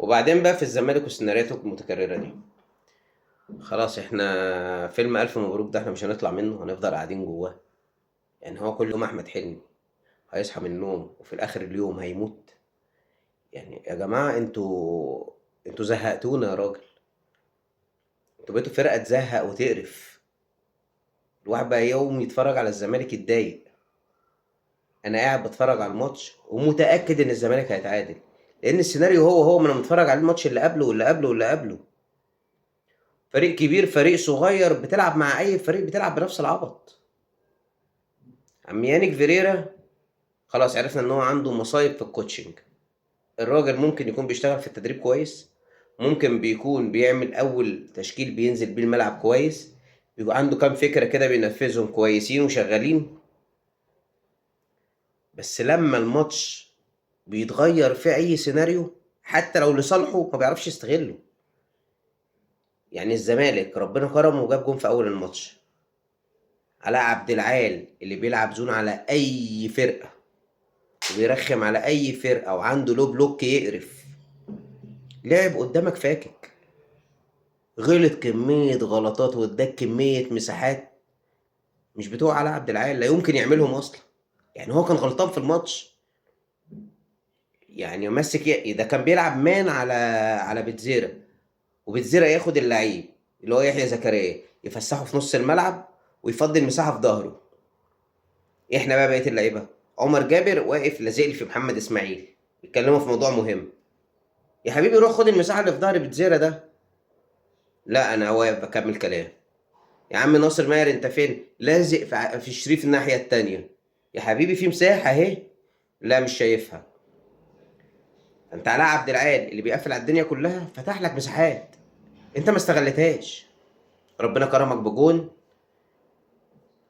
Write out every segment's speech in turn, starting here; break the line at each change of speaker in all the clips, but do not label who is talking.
وبعدين بقى في الزمالك والسيناريوهات المتكررة دي، خلاص احنا فيلم ألف مبروك ده احنا مش هنطلع منه، هنفضل قاعدين جواه. يعني هو كل يوم أحمد حلمي هيصحى من النوم وفي الآخر اليوم هيموت. يعني يا جماعة انتوا زهقتونا يا راجل، انتوا بقيتوا فرقة تزهق وتقرف. الواحد بقى يوم يتفرج على الزمالك يتضايق. انا قاعد بتفرج على الماتش ومتأكد ان الزمالك هيتعادل، لان السيناريو هو هو، ما انا متفرج على الماتش اللي قبله واللي قبله واللي قبله. فريق كبير فريق صغير، بتلعب مع اي فريق بتلعب بنفس العبط. عم يانيك فيريرا خلاص عرفنا ان هو عنده مصايب في ال coaching. الراجل ممكن يكون بيشتغل في التدريب كويس، ممكن بيكون بيعمل اول تشكيل بينزل بيه الملعب كويس، بيبقى عنده كام فكرة كده بينفذهم كويسين وشغالين. بس لما الماتش بيتغير في اي سيناريو حتى لو لصالحه ما بيعرفش يستغله. يعني الزمالك ربنا كرمه وجاب جون في اول الماتش، علاء عبد العال اللي بيلعب zone على اي فرقه وبيرخم على اي فرقه وعنده low block يقرف، لعب قدامك فاكك، غلط كمية غلطات واداك كمية مساحات مش بتوع علاء عبد العال، لا يمكن يعملهم اصلا. يعني هو كان غلطان في الماتش، يعني مسك ده كان بيلعب man على بتزيرا، وبتزيرا ياخد اللعيب اللي هو يحيى زكريا يفسحه في نص الملعب ويفضي المساحة في ظهره. احنا بقى بقية اللعيبة عمر جابر واقف لازق لي في محمد اسماعيل، بيتكلموا في موضوع مهم. يا حبيبي روح خد المساحة اللي في ظهر بتزيرا ده. لا انا واقف بكمل كلام. يا عم ناصر ماهر انت فين؟ لازق في شريف الناحية التانية. يا حبيبي في مساحة اهي. لا مش شايفها. انت علاء عبد العال اللي بيقفل على الدنيا كلها فتح لك مساحات انت ما استغلتهاش. ربنا كرمك بجون،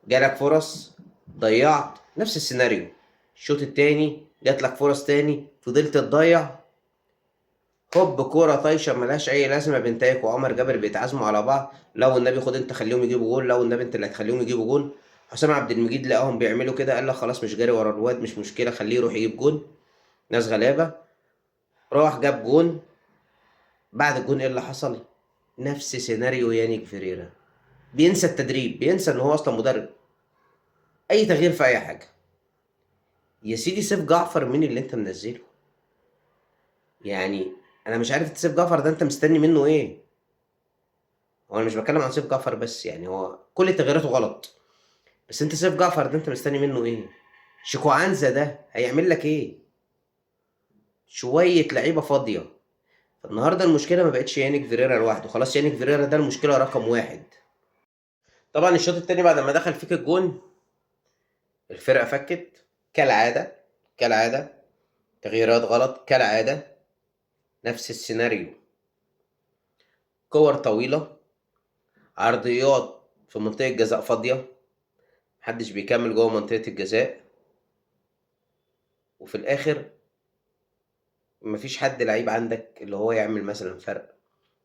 جالك فرص ضيعت، نفس السيناريو. الشوط التاني جات لك فرص تاني فضلت تضيع، هوب كورة طايشه ملهاش اي لازمه، بنتايك وعمر جابر بيتعازموا على بعض، لو النبي خد انت خليهم يجيبوا جون، لو النبي انت اللي هتخليهم يجيبوا جون. حسام عبد المجيد لقاهم بيعملوا كده قال لك خلاص مش جاري ورا الواد، مش مشكلة خليه يروح يجيب جون، ناس غلابة. راح جاب جون. بعد الجون ايه اللي حصل؟ نفس سيناريو يانيك فيريرا، بينسى التدريب، بينسى ان هو اصلا مدرب، اي تغيير في اي حاجة. يا سيدي سيف جعفر مين اللي انت منزله؟ يعني انا مش عارف سيف جعفر ده انت مستني منه ايه؟ هو انا مش بتكلم عن سيف جعفر بس، يعني هو كل تغييراته غلط، بس انت سيف جعفر ده انت مستني منه ايه؟ شيكو عنزة ده هيعمل لك ايه؟ شوية لعيبة فاضية. النهارده المشكلة ما بقتش يانيك فيريرا لوحده، خلاص يانيك فيريرا ده المشكلة رقم واحد. طبعا الشوط التاني بعد ما دخل فيك الجون الفرقة فكت كالعادة، كالعادة تغييرات غلط كالعادة، نفس السيناريو، كور طويلة، عرضيات في منطقة جزاء فاضية، محدش بيكمل جوه منطقة الجزاء، وفي الآخر مفيش حد لعيب عندك اللي هو يعمل مثلا فرق.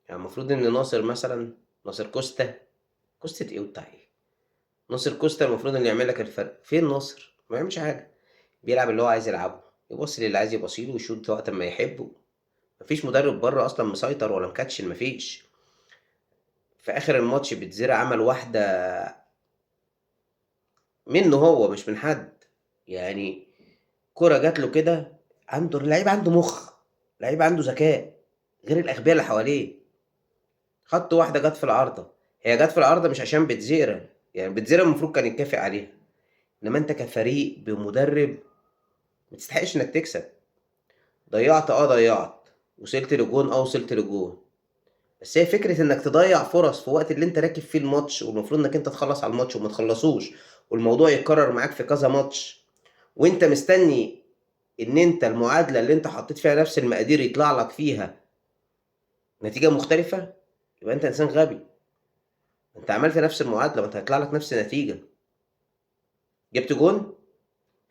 يعني المفروض إن ناصر مثلا، ناصر كوستا، كوستا إيه وبتاع إيه؟ ناصر كوستا المفروض إنه يعمل لك الفرق، فين ناصر؟ ما يعملش حاجة، بيلعب اللي هو عايز يلعبه، يبص للي عايز يبصيله ويشوط وقت ما يحبه. مفيش مدرب بره اصلا مسيطر ولا مكاتشن، مفيش. في اخر الماتش بتزيرا عمل واحدة منه هو مش من حد، يعني كرة جات له كده، عنده اللعيب عنده مخ، لعيب عنده ذكاء غير الاغبياء اللي حواليه. خط واحدة جت في العارضة، هي جت في العارضة مش عشان بتزيرا، يعني بتزيرا المفروض كان يتكافئ عليها، انما انت كفريق بمدرب ما تستحقش انك تكسب. ضيعت، ضيعت، وصلت لجون، وصلت لجون، بس هي فكرة انك تضيع فرص في وقت اللي انت راكب فيه الماتش والمفروض انك انت تخلص على الماتش وما تخلصوش، والموضوع يتكرر معاك في كذا ماتش، وانت مستني ان انت المعادلة اللي انت حطيت فيها نفس المقادير يطلع لك فيها نتيجة مختلفة، يبقى انت انسان غبي. انت عملت نفس المعادلة وانت هيطلع لك نفس النتيجة. جبت جون،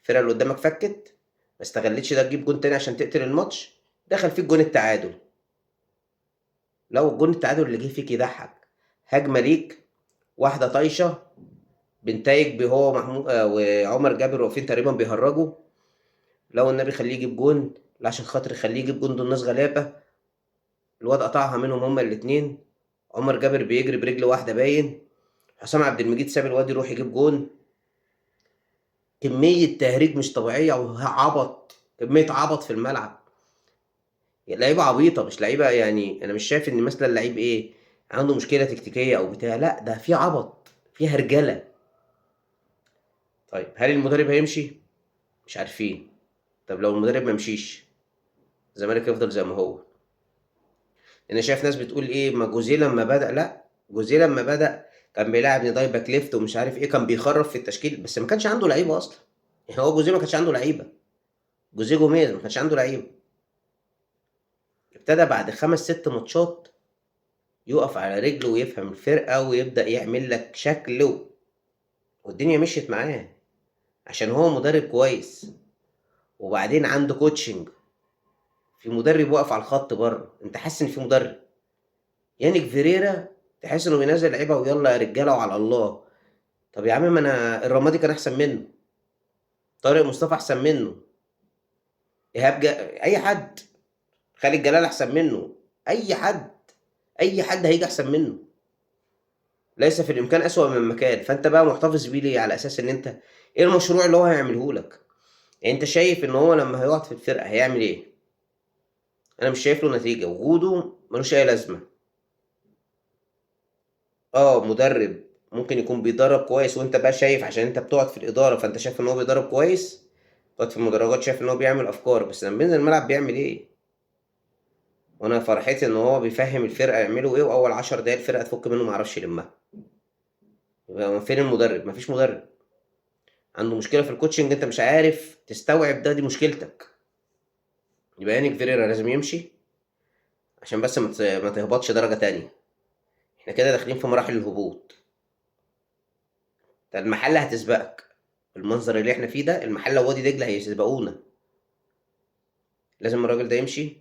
الفرقة اللي قدامك فكت، ما استغلتش ده تجيب جون تاني عشان تقتل الماتش، دخل فيك جون التعادل. لو الجون التعادل اللي جه فيك يضحك، هجمة ليك واحدة طايشه، بنتايج هو محمود وعمر جابر واقفين تقريبا بيهرجوا، لو النبي خليه يجيب جون، لا عشان خاطر خليه يجيب جون دول الناس غلابة. الواد قطعها منهم هما الاتنين. عمر جابر بيجري برجل واحدة باين، حسام عبد المجيد ساب الواد يروح يجيب جون. كمية تهريج مش طبيعية وعبط، كمية عبط في الملعب. لعيبة عبيطه مش لعيبة، يعني انا مش شايف ان مثلا لعيب ايه عنده مشكلة تكتيكية او بتاع، لا ده في عبط، في هرجله. طيب هل المدرب هيمشي؟ مش عارفين. طب لو المدرب ما مشيش الزمالك يفضل زي ما هو. انا شايف ناس بتقول ايه، ما جوزيه لما بدا، لا جوزيه لما بدا كان بيلاعب نداي back left ومش عارف ايه، كان بيخرف في التشكيل، بس ما كانش عنده لعيبة اصلا. يعني هو جوزيه ما كانش عنده لعيبة، جوزيه جوميز ما كانش عنده لعيبة. ابتدى بعد 5 6 ماتشات يقف على رجله ويفهم الفرقة ويبدا يعمل لك شكل، والدنيا مشيت معاه عشان هو مدرب كويس. وبعدين عنده coaching، في مدرب واقف على الخط بره، انت حاسس ان في مدرب. يانيك فيريرا تحس انه بينزل لعيبة ويلا يا رجاله وعلى الله. طب يا عم ما انا الرمادي كان احسن منه، طارق مصطفى احسن منه، ايهاب اي حد، خالد جلال احسن منه، اي حد، اي حد هيجي احسن منه. ليس في الامكان اسوأ من مكان. فانت بقى محتفظ بيه ليه؟ على اساس ان انت ايه المشروع اللي هو هيعمله لك؟ يعني انت شايف ان هو لما هيقعد في الفرقة هيعمل ايه؟ انا مش شايف له نتيجة، وجوده ملوش اي لازمه. مدرب ممكن يكون بيدرب كويس، وانت بقى شايف عشان انت بتقعد في الادارة فانت شايف ان هو بيدرب كويس، بتقعد في المدرجات شايف ان هو بيعمل افكار، بس لما بينزل الملعب بيعمل ايه؟ وانا فرحتي ان هو بيفهم الفرقة يعملوا ايه، واول 10 دقايق الفرقة تفك منه ما يعرفش يلمها. يبقى فين المدرب؟ مفيش مدرب. عنده مشكلة في ال coaching، انت مش عارف تستوعب ده، دي مشكلتك. يبقى يانيك فيريرا لازم يمشي عشان بس ما تهبطش درجه تانية. احنا كده داخلين في مراحل الهبوط. ده المحلة هتسبقك المنظر اللي احنا فيه ده، المحلة ووادي دجله هيسبقونا. لازم الراجل ده يمشي،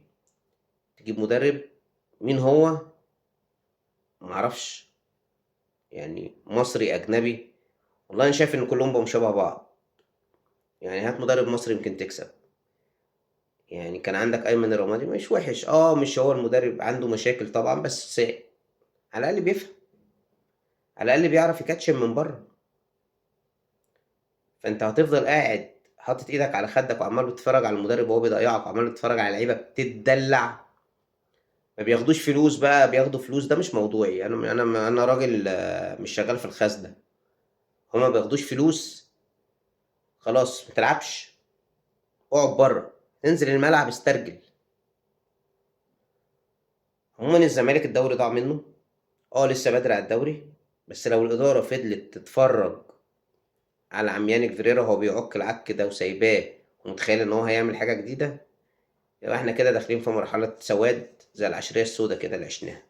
تجيب مدرب. مين هو؟ معرفش، يعني مصري اجنبي، والله انا شايف ان كلهم بقوا شبه بعض. يعني هات مدرب مصري يمكن تكسب. يعني كان عندك ايمن الرمادي مش وحش، مش هو المدرب عنده مشاكل طبعا، بس على الاقل بيفهم، على الاقل بيعرف يكاتشم من بره. فانت هتفضل قاعد حاطط ايدك على خدك وعمال بتتفرج على المدرب وهو بيضيعك، وعمال بتتفرج على لعيبة بتتدلع، ما بياخدوش فلوس بقى، بياخدوا فلوس، ده مش موضوعي. انا راجل مش شغال في الخزنة، هما ما بياخدوش فلوس، خلاص ما تلعبش، اقعد بره، انزل الملعب استرجل. عموما الزمالك الدوري ضاع منه، لسه بدري على الدوري، بس لو الادارة فضلت تتفرج على عم يانيك فيريرا وهو بيعك العك ده وسايباه ومتخيل ان هو هيعمل حاجة جديدة، يبقى احنا كده داخلين في مرحلة سواد زي العشريه السوداء كده اللي عشناها.